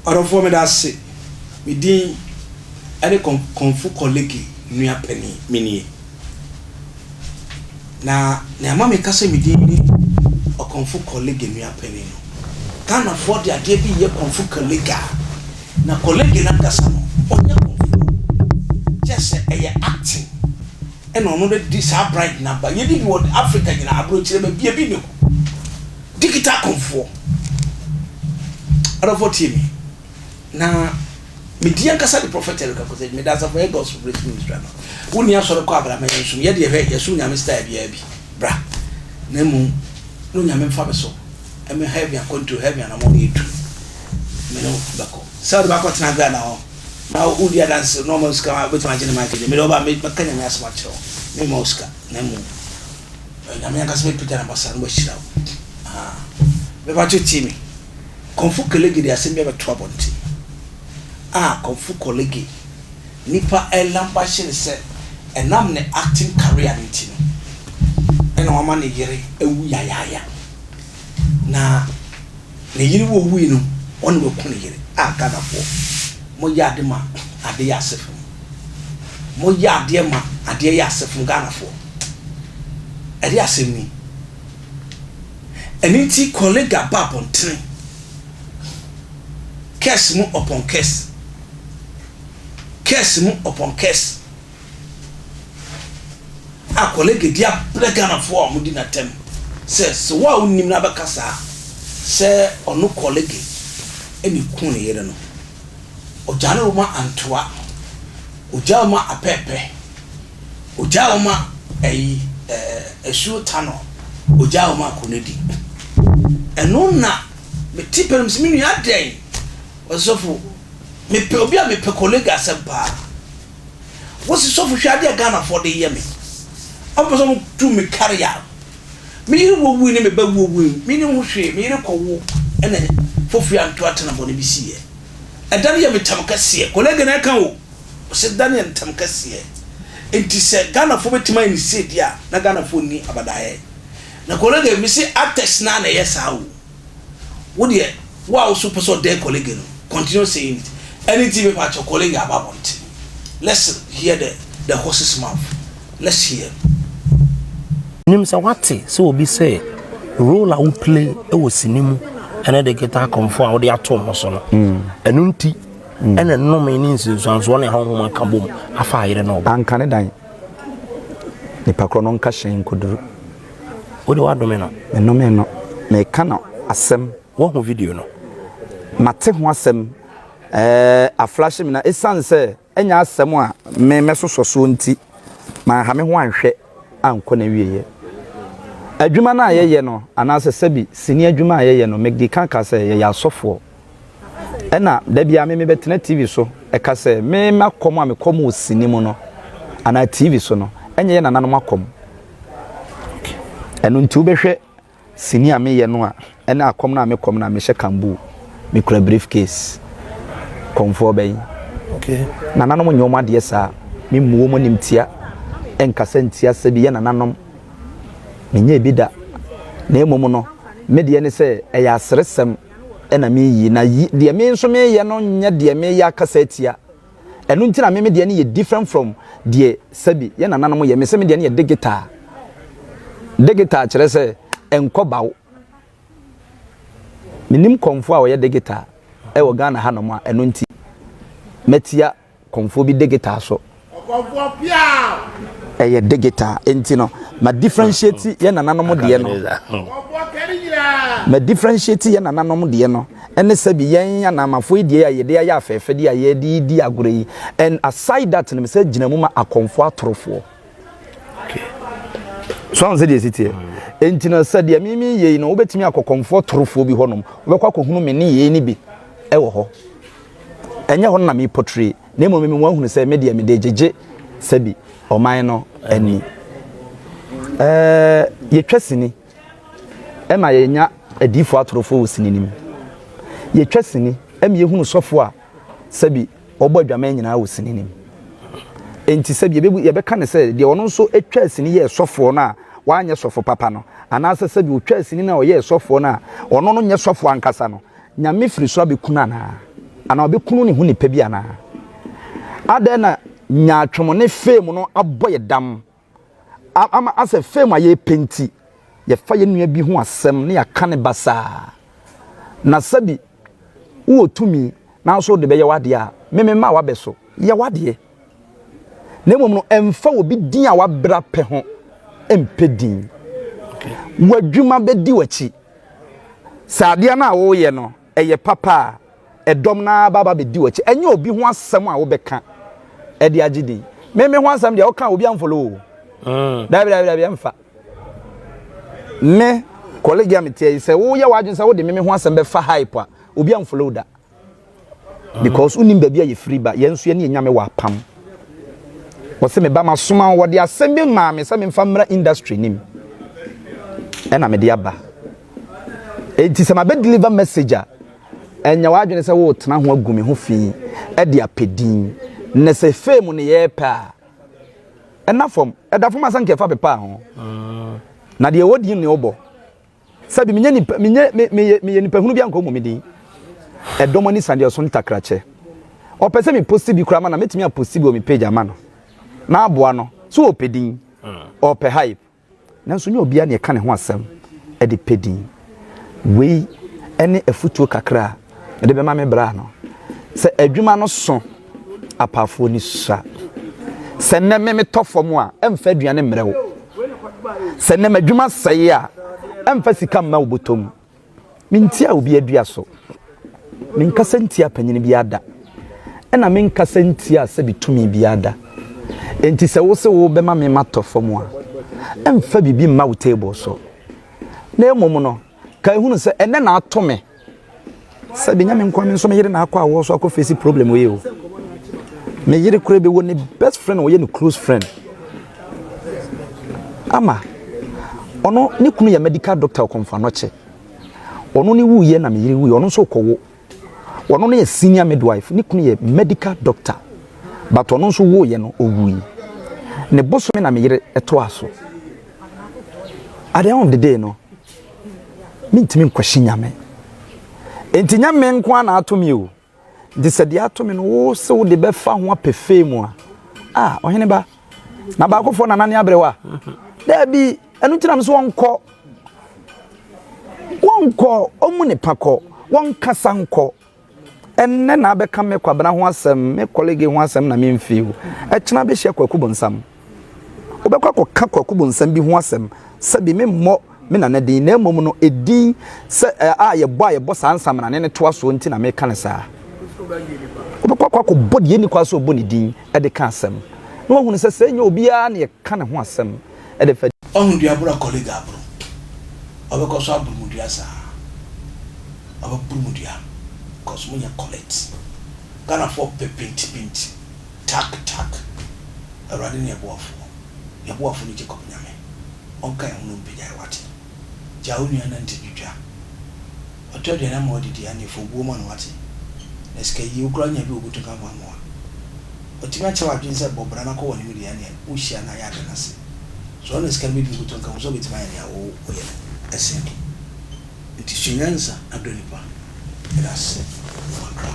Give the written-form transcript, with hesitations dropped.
Ɔdɔfoɔ meda ase. Me din ne Kɔmfo Kɔlege nua panin, me nie. Na nea ɛma meka sɛ me din ne Ɔkɔmfo Kɔlege nua panin no, Ghanafoɔ de adeɛ bi reyɛ Kɔmfo Kɔlege a, na Kɔlege no ankasa no, ɔnyɛ kɔmfoɔ o. Kyerɛ sɛ ɛyɛ acting ɛna ɔno de di saa bride no aba. Yɛdi bi wɔ Africa nyinaa, aburokyire baabi ebi nni hɔ. Digital kɔmfoɔ. Adɔfoɔ tie me. Na me din ankasa de Prophet Eric Akwasi Agyeman. Meda Asafo Ɛyɛ Gospel Praise Ministry ano. Wo nni asɔre kɔ abra ma yɛnsom. Yɛ deɛ hwɛ, yɛsom Nyame style biara bi. Bra. Na mmom, na Onyame mfa me so me heaven akwantuo, heaven anamɔn no yɛtu. Me ne wo bɛkɔ. Sɛ wode bɛakɔtena Ghana hɔ na wodi adanse na ɔma wo sika a, wobɛtumi agye ne mic deɛ. Me deɛ woba a, mɛka Nyame asɛm akyerɛ wo. Memma wo sika. Na mmom, Nyame ankasa bɛpagya n'abasa na wahyira wo. Ah. Mepakyɛw tie me. Kɔmfo Kelege de asɛm bi abɛto abɔnten a Kɔmfo Kɔlege nnipa relambahyɛ no sɛ ɛnam ne acting career no nti no ɛna wama ne yere awu yayaaya. Na ne yere wu owui no ɔne waku ne yere. Ah Ghanafoɔ moyɛ ade ma ade yɛ asefem. Moyɛ adeɛ ma adeɛ yɛ asefem Ghanafoɔ. Ɛde asɛm ni. Ɛno nti Kolega ba abɔntene, curse mu upon curse, curse mu upon curse, a Kolega di abrɛ Ghanafoɔ a wɔdi n'atɛm sɛ sɛ wo a wonnim no abɛka saa sɛ ɔno Kolega na ɛkuu ne yere no, ɔgyaa ne wo ma antoa, ɔgyaa wo ma apɛɛpɛ. Ogyaa wo ma ayi eh, asuo ta no, ogyaa wo ma akɔnɔdi. Ɛno na mete pɛ no mese me nua adɛn? Ɔse sɔfo mepɛ obi a mepɛ colleague asɛm paa. Wose sɔfo hwɛ adeɛ a Ghanafoɔ de yɛ me. Ɔmo pɛ sɛ ɔmo tu me career. Me yere wɔ wui ne me ba wuo wui, mennim ho hwee, me yere kɔ wo ɛna fofiri anto atena bɔne bi siiɛ. Ɛda no yɛ me tam kɛseɛ, colleague na ɛka o. Ɔsɛ Daniel ntam kɛseɛ. Nti sɛ Ghanafoɔ bɛtumi ayɛ no sei deɛ a, na Ghanafoɔ nni abadaeɛ. Na Kolege, me se actors no ara na ɛyɛ saa o. Wo deɛ, wo a wo so wopɛ sɛ ɔdɛɛ Kolege no, continue saying it. Ɛno nti mepa kyɛw, Kolege aba abɔnten. Let's hear the the horse's mouth. Let's hear. Menim sɛ woate sɛ obi sɛ role a wo play wɔ sini mu ɛne de guitar kɔmfo a wode ato ho so no, ɛno nti Ɛna nnome ne nsunsuansoɔ ne ahonhom aka bom afa ayere ne ɔba. Anka ne dan. Nipa korɔ no nka hyɛn nkɔduru. Wo de woadome no. Mennome no. Meka no asɛm. Woahu video no? Mate ho asɛm. Ɛɛ, aflashe me na ɛsiane sɛ ɛnyɛ asɛm a me mɛsosɔ soɔ nti, manha me ho anhwɛ ankɔ n'awieɛ. Adwuma no a yɛyɛ no, anaasɛ sɛbi sini adwuma a yɛyɛ no, medi kan ka sɛ yɛyɛ asɔfoɔ. Ɛna da biara me mebɛtena TV so ɛka sɛ me m'akɔm a mekɔm wɔ sini mu no anaa TV so no ɛnyɛ yɛ nananom akɔm. Ɛno nti wobɛhwɛ sini a meyɛ no a ɛne akɔm no a mekɔm no a mehyɛ kambuu, mekura brief case. Kɔmfoɔ bɛn? Okay. Nananom nyɛ wɔn adeɛ saa. Memmu wɔn animtia, ɛnkasa ntia sɛbi yɛ nananom. Menyɛɛ bi da. Na mmom no, me deɛ ne sɛ ɛyɛ aseresɛm na meyi, na yi, deɛ me nso meyɛ no nyɛ deɛ meyɛ akasa atia. Ɛno nti na me me deɛ no yɛ different from deɛ sɛbi yɛ nananom yɛ. Me sɛ me deɛ no yɛ digital. Digital kyerɛ sɛ ɛnkɔ bawo. Menim kɔmfoɔ a ɔyɛ digital ɛwɔ Ghana hanom a ɛno nti mɛtia Kɔmfoɔ bi digital so. Ɛyɛ digital nti no ma differentiate yɛ nananom deɛ no. Ma differentiate yɛ nananom deɛ no ɛne sɛbi yɛn anamafoɔ yi deɛ a yɛde ayɛ afɛɛfɛdeɛ a yɛde di agorɔ yi and aside that no mesɛ gyina mu ma akɔmfoɔ atorofoɔ. So ahun sɛ deɛ ɛsi teɛ nti no sɛ deɛ mimi yɛ yi no wobɛtumi akɔ kɔmfoɔ torofoɔ bi hɔnom wobɛkɔ akɔhunu me ne yei no bi ɛwɔ hɔ. Ɛnyɛ hɔ no na mereportray, na mmom mema wɔahunu sɛ me deɛ mede regyegye sɛbi ɔman no ani. Ɛɛ, yɛtwa sini ma yɛnya adiyifoɔ atorofoɔ wɔ sini no mu. Yɛtwa sini ma yɛhunu sɔfoɔ a sɛbi ɔbɔ adwaman nyinaa wɔ sini no mu. Enti sɛbi yɛbɛbu yɛbɛka no sɛ deɛ ɔno nso twaa sini yɛɛ sɔfoɔ no a wanyɛ sɔfo papa no, anaasɛ sɛbi ɔtwaa sini no a ɔyɛɛ sɔfoɔ no a ɔno no nyɛ sɔfoɔ ankasa no, Nyame firi soro abɛku no anaa? Anaa ɔbɛkunu ne ho nipa bi anaa? Adɛn na nyaatwom ne fame no abɔ yɛ dam ama asɛ fame a yɛpɛ nti yɛfa yɛn nua bi ho asɛm na yɛaka ne basaa? Na sɛbi wowɔ tumi nanso wode bɛyɛ w'adeɛ a, me mema w'abɛ so, yɛ w'adeɛ. Na mmom no, ɛmfa obi din a wabra pɛ ho mpɛ din. W'adwuma bɛdi w'akyi. Sɛ adeɛ no a woreyɛ no, ɛyɛ papa a, ɛdɔm no ara bɛba abɛdi w'akyi. Ɛnyɛ obi ho asɛm a wobɛka de agye din. Me me ho asɛm deɛ, woka a obi amfollow o. Mm. Dabi dabi dabi ɛmfa. Me colleague a meteɛ yi, sɛ woyɛ w'adwene sɛ wode me me ho asɛm bɛfa hype a, obi amfollow da. Because wonim baabi a yɛfiri ba, yɛn nso yɛne yɛn Nyame wɔ apam. Wɔse me ba masoma wo, wɔde asɛm bi maa me sɛ memfa mmra industry nim. Ɛna mede aba. Enti sɛ mabɛ deliver message a, ɛnyɛ w'adwene sɛ woretena ho agu me ho fi de apɛ din. Na sɛ fame ne yɛrepɛ a, ɛna fam. Ɛda fam a sɛ nka ɛfa pepaa ho. Na deɛ ɛwɔ din ne wobɔ. Sɛbi menyɛ nipa menyɛ me meyɛ meyɛ nipa hunu bi anka ɔmmɔ me din. Ɛdɔm ani sa deɛ ɔso ntakrakyɛ. Ɔpɛ sɛ me posti bi koraa ma na mɛtumi aposti bi wɔ me page ama no. Na aboa no. So ɔpɛ din. Ɔpɛ hype. Nanso nyɛ obiara na ɛka ne ho asɛm de pɛ din. Wei ne afutuo kakra a mede bɛma me bra no. Sɛ adwuma no so apaafoɔ ni sua. Sɛ nnɛ me metɔ fam a, ɛmfa aduane mmrɛ wo. Sɛ nnɛ m'adwuma sɛe a, ɛmfa sika mma wo bɔtɔ mu. Mentia obi adua so. Menkasa ntia panyin biara da. Ɛna menkasa ntia sɛbi tumi biara da. Enti sɛ wo se wobɛma me matɔ fam a, ɛmfa biribi mma wo table so. Na mmom no, ka ehunu sɛ ɛnɛ na ato me. Sɛbi nyɛ me nkoa me nso me yere na akɔ awɔ so akɔ face problem wei o. Me yere kora bi wɔ ne best friend ɔyɛ ne close friend. Ama ɔno ne kunu yɛ medical doctor ɔkɔmfo anɔkye. Ɔno ne wuyɛ na me yere wuyɛ ɔno nso kɔwo. Ɔno no yɛ senior midwife ne kunu yɛ medical doctor but ɔno nso woyɛ no owui. Ne bosome na me yere ɛtoa so. At the end of the day no mentumi nkwasi Nyame. Enti nyɛ me nko ara na ato me o. Nti sɛ deɛ ato me no wo se wode bɛfa ho apɛ fee mu a, ah ɔhene ba, na baakofoɔ nana ne aberewa. Daabi, ɛno nti na me so wɔnkɔ. Wɔnkɔ, ɔmu ne pa kɔ, wɔnkasa nkɔ. Ɛnnɛ na abɛka me Kwabena ho asɛm, me kɔlege ho asɛm na memfii o. Ɛkyena bɛhyia Kwaku Bonsam. Wobɛkɔ akɔka Kwaku Bonsam bi ho asɛm, sɛbi memmɔ me nana din, na mmom no edin sɛ a yɛbɔ a yɛbɔ saa nsamanane no toa soɔ nti na meka no saa. Wobɛkɔ akɔ akɔbɔ deɛ ɛnni kwan sɛ ɔbɔ ne din de ka asɛm, na wahunu sɛ sɛ ɛnyɛ obiara na yɛka ne ho asɛm de fa. Wahu dua boro a kɔlega aboro. Ɔbɛkɔ so aboro mu dua saa. Ɔbɛboro mu dua cos mo nyɛ collect. Ghanafoɔ pɛ penti penti, tak tak. Awurade ne yɛn boafoɔ. Yɛn boafoɔ ne Jacob Nyame. Ɔnka yɛn ho na ɔmpagya yɛn wate. Gyaa wo nua nante dwidwa. Ɔtɔ aduane ama wadidi a, neɛ fa obuo ma no wate. Na sika yie wo koraa wonya bi wɔ botu ka ho ama wa. Watumi akyɛ w'adwene sɛ bɔ bra na kɔ w'anim deɛ ɛneɛ wo hyia no a yɛ ada no ase. So ɔno na sika no bɛdi wo bɔtɔ nka ho sɛ ɔbɛtumi ayɛ nea wo woyɛ no ɛsen no. Nti sua nyansa na dɔ nipa. Yɛda ase. Mo akra.